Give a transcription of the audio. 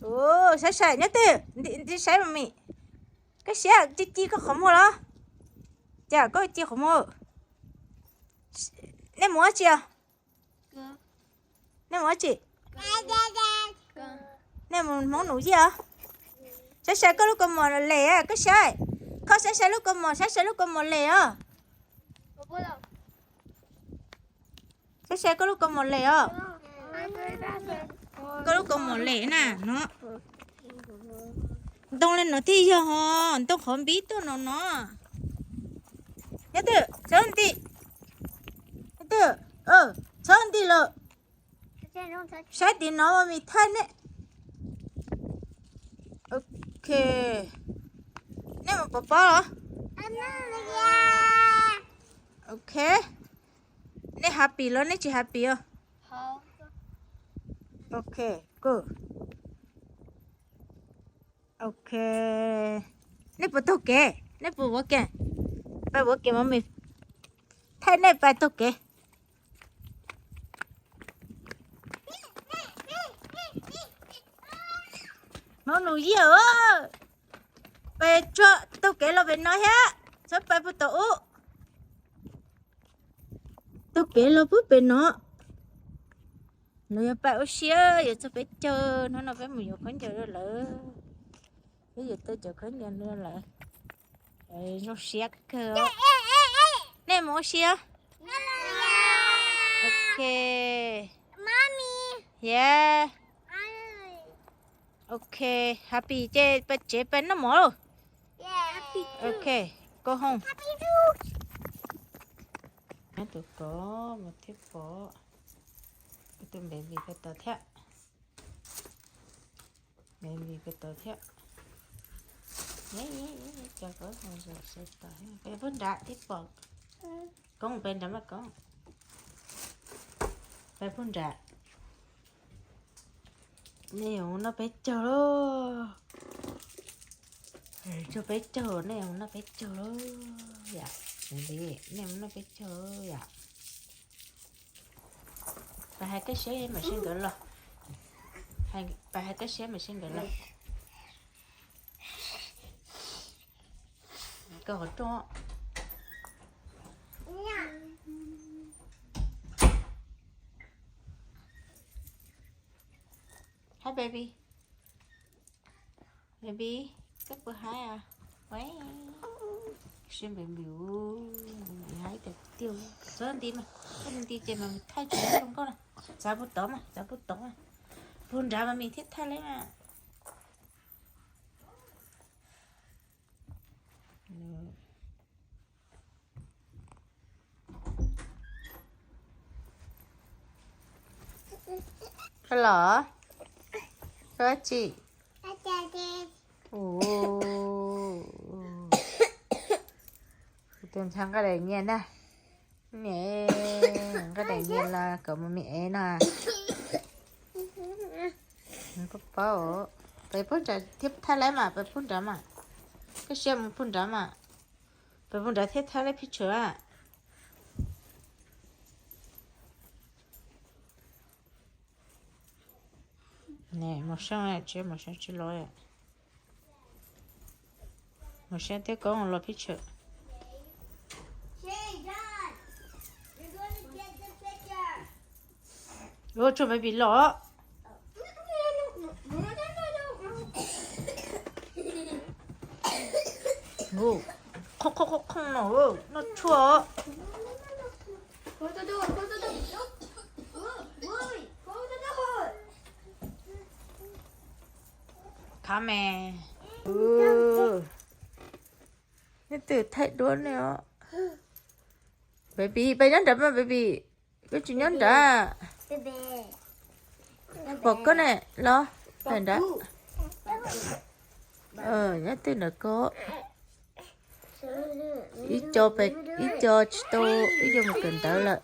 Ua, saib saib nyob twg, nti saib mas mi. Koj siab ci ci koj qhov muag los? Cas koj ci qhov muag? Nej mus dab tsi os? Nej mus dab tsi? Nej mus Hmoob Nus Yij os? Saib saib koj lub kaus mom lem, koj saib. Koj saib saib lub kaus mom, saib saib lub kaus mom lem os. Saib saib koj lub kaus mom lem os. Koj lub kaus mom lem na no. Ntoo li no thiaj yog ho, ntoo qhov npib tuaj no no. Nyob twg, txhob nti. Nyob twg, txhob nti lawm. Saib tim no ua mi thaij ne. Ok. Nej mus pov pob los? Ok. Nej happy los nej tsis happy os? Ok, good. Ok. Nej puas taug kev? Nej puas ua kev? Pab ua kev, mommy thaij nej pab taug kev. Hmoob Nus Yij, peb tsuag taug kev los pem no thiab, txhob pab puag tom ub. Taug kev los puag pem no. Los yog pab ua si, yuav txog peb caug, hnub no peb mus yuav khaub ncaws rau lawv. Peb yuav tau cov khaub ncaws rau lawv. Zoo siab kawg. Nej mus ua si. Ok. Yeah. Ok, happy ces peb tsev peb noj mov lauj. Ok, go home. Tus ko mas thiab pom. Tus baby ko tau thiab. Baby ko tau thiab. Cov ko sawv tau. Peb pub nrad thiab pom. Koob peb nrad mas koob. Peb pub nrad. Nej yuav noj peb caug lauj. Tsuag peb caug, nej yuav noj peb caug lauj yom. Nej yuav noj peb caug yom. Pab hais koj siab mam sib nkawd los. Pab hais koj siab mam sib nkawd los. Koj qhov rooj. Hi baby. Baby, koj puas haib os? Siab baby, baby haib tiag tiag. Txhob nti mas, koj nti ces mas thaij tsis zoo nkauj na. Txav puag tod mas, txav puag tod mas. Puag nrad mas mis thiaj thaij leb mas. Koj los? Koj tsis? Ua, tus ntxhais nqa daim nyias na. Nyias nqa daim nyias los kom mus mis ev no. Pub paub, peb pub nrad thiab thaij leb mas, peb pub nrad mas. Koj siab mus pub nrad mas. Peb pub nrad thiab thaij leb picture a. Mos Seej tsis, Mos Seej tsis los. Mos Seej thiab Koob los picture. Ua tsuag baby los. Qhoo qhoo qhoo no, noj tshuaj. Khav me. Neb twb thaij duab ne os. Baby, peb nyob nrad mas baby. Koj tsis nyob nrad. Pom koj ne los. Peb nrad. Nyob twg nrad ko. Ib co, ib co tsis tau, ib co mus kawm ntawv lawm.